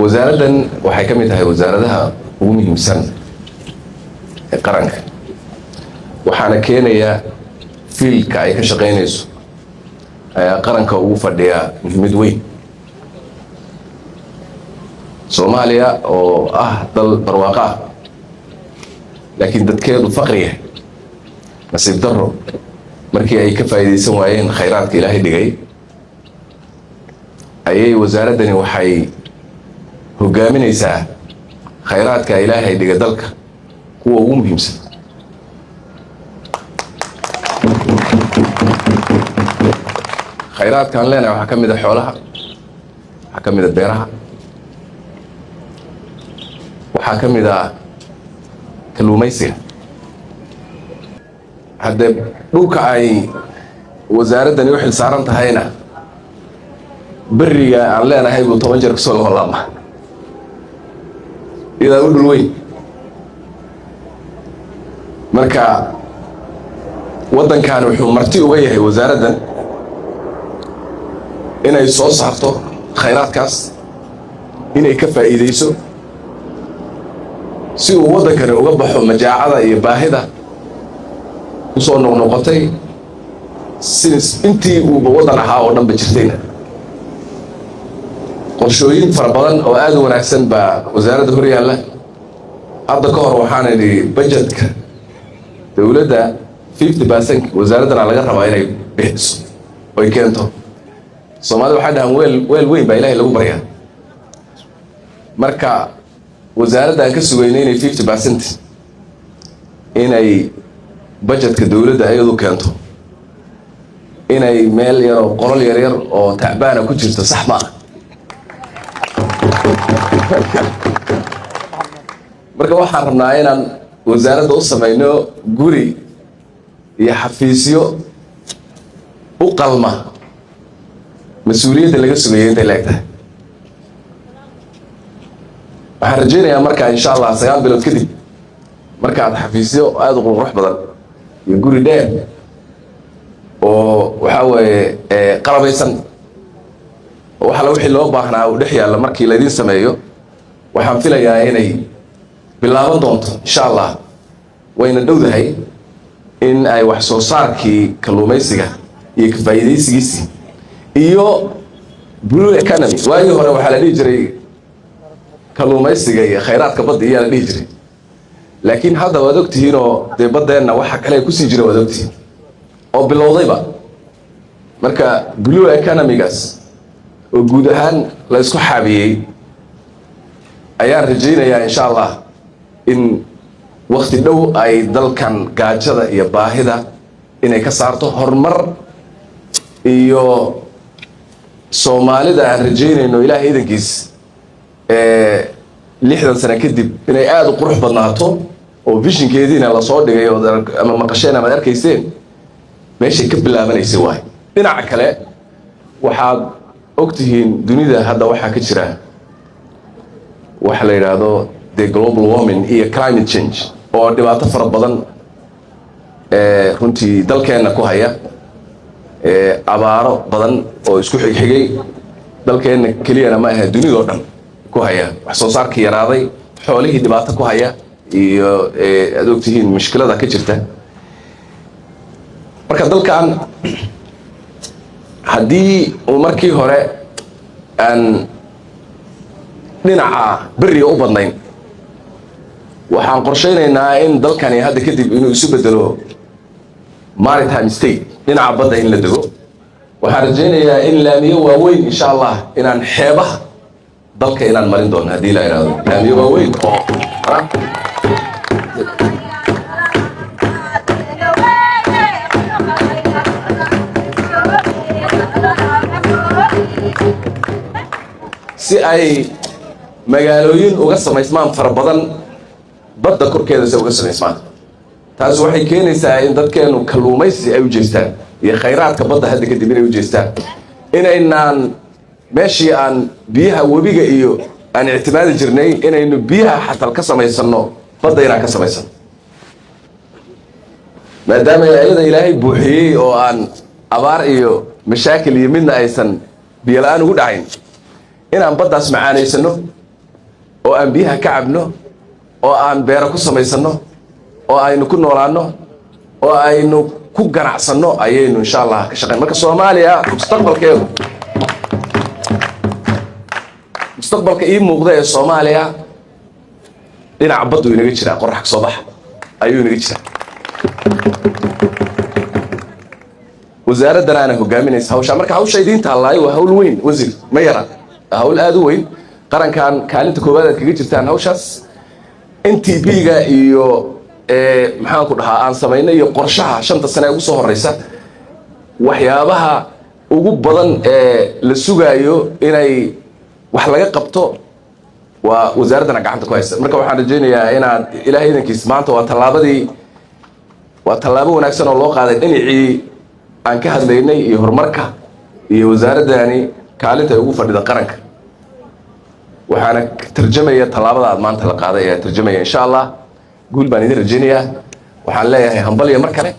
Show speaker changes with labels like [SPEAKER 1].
[SPEAKER 1] Wasaaraddan waxay ka mid tahay wasaaradaha ugu muhiimsan ee qaranka, waxaana keenaya field-ka ay ka shaqaynayso ayaa qaranka ugu fadhiya muhiimad weyn. Soomaaliya oo ah dal barwaaqo ah, laakiin dadkeedu faqriya, nasiib darro markii ay ka faa'iidaysan waayeen khayraadka Ilaahay dhigay, ayay wasaaraddani waxay hogaaminaysaa khayraadka Ilaahay dhigay dalka kuwa ugu muhiimsan. Khayraadkaan leenahay waxaa ka mid a xoolaha, waxaa ka mid a beeraha, waxaa ka mid a kalluumaysiga. Haddee dhulka ay wasaaraddani u xil saaran tahayna, beriga aan leenahay buu 10 jeer kusoo labanlaabma, iyadaa u dhul weyn. Marka waddankan wuxuu marti uga yahay wasaaraddan inay soo saarto khayraadkaas, inay ka faa'iidayso si uu waddankani uga baxo majaacada iyo baahida ku soo noqnoqotay since intii uuba waddan ahaa oo dhan ba jirtayna. Qorshooyin fara badan oo aada u wanaagsan baa wasaaradda hor yaalla. Hadda ka hor waxaan idhi budgetka dowladda 50% wasaaraddana laga rabaa inay bixiso oy keento. Soomaalida waxay dhahaan weel weel weyn baa Ilaahay lagu baryaa. Marka wasaaradda aan ka sugaynay inay 50% inay budgetka dowladda iyadu keento, inay meel yaroo qolol yar yar oo tacbaana ku jirto, sax ma ah. Marka waxaan rabnaa inaan wasaaradda u samayno guri iyo xafiisyo u qalma mas-uuliyadda laga sugayay intay leeg tahay. Waxaan rajaynayaa marka, insha Allah, 9 bilood kadib markaad xafiisyo aada u qurqurux badan iyo guri dheer oo waxaa weeye qalabaysan oo waxa la wixii loo baahnaa uu dhex yaalla markii laydin sameeyo, waxaan filayaa inay bilaaban doonto, insha Allah, wayna dhowdahay, in ay wax soo saarkii kalluumaysiga iyo ka faa'iidaysigiisii iyo blue economy. Waagii hore waxaa la dhihi jiray kalluumaysiga iyo khayraadka badda iyaa la dhihi jiray, laakiin hadda waad ogtihiinoo dee baddeenna waxa kale kusii jira waad ogtihiin oo bilowdayba. Marka blue economygaas oo guud ahaan la isku xaabiyey ayaan rajaynayaa, insha Allah, in wakti dhow ay dalkan gaajada iyo baahida inay ka saarto, horumar iyo Soomaalida aan rajaynayno, Ilaahay idankiis, 60 sano kadib inay aada u qurux badnaato oo visionkeediina lasoo dhigay oo ama maqasheen amaad arkayseen meeshay ka bilaabanaysay. Waay dhinaca kale, waxaad ogtihiin dunida hadda waxaa ka jira waxa la yidhaahdo the global warming iyo climate change oo dhibaato fara badan runtii dalkeenna ku haya, abaaro badan oo isku xigxigay dalkeenna keliyana ma ahe, dunidoo dhan ku haya, wax soo saarkii yaraaday, xoolihii dhibaato ku haya iyo aad ogtihiin mushkilada ka jirta. Marka dalkan haddii uu markii hore aan dhinaca beriga u badnayn, waxaan qorshaynaynaa in dalkani hadda kadib inuu isu bedelo maritime state, dhinaca badda in la dego. Waxaan rajaynayaa in laamiyo waaweyn, insha Allah, inaan xeebaha dalka inaan marin doono, haddii la ihahdo, laamiyo waaweyn oo si ay magaalooyin uga samaysmaan fara badan badda korkeeda si uga samaysmaan. Taas waxay keenaysaa in dadkeenu kalluumaysi ay u jeestaan iyo khayraadka badda hadda kadib inay u jeestaan, inaynaan meeshii aan biyaha webiga iyo aan ictimaadi jirnay inaynu biyaha xatal ka samaysanno badda, inaan ka samaysano, maadaama ayada Ilaahay buuxiyey oo aan abaar iyo mashaakil iyo midna aysan biyo la-aan ugu dhacayn, inaan baddaas macaanaysano. Oo aan biyaha ka cabno, oo aan beero ku samaysanno, oo aynu ku noolaanno, oo aynu ku ganacsanno ayaynu insha Allah ka shaqeyn. Marka Soomaaliya mustaqbalkeedu, mustaqbalka ii muuqda ee Soomaaliya, dhinaca baddu inaga jiraa, qorax ka soo baxa ayuu inaga jiraa. Wasaaraddan aana hogaaminaysa hawshaa. Marka hawsha idiin taallaayo waa hawl weyn, wasiir, ma yara, waa hawl aada u weyn. Qarankan kaalinta koowaad aad kaga jirtaan hawshaas. NTP-ga iyo maxaan ku dhahaa aan samaynay iyo qorshaha 5-ta sane ee ugu soo horeysa, waxyaabaha ugu badan ee la sugaayo inay wax laga qabto waa wasaaraddana gacanta ku haysta. Marka waxaan rajaynayaa inaad Ilahay idankiis maanta waa tallaabadii, waa tallaabo wanaagsan oo loo qaaday dhinacii aan ka hadlaynay iyo horumarka iyo wasaaraddani kaalinta ay ugu fadhida qaranka. Waxaana tarjamaya tallaabada aad maanta la qaaday ayaa tarjamaya. Insha Allah guul baan idin rajaynayaa. Waxaan leeyahay hambalya mar kale.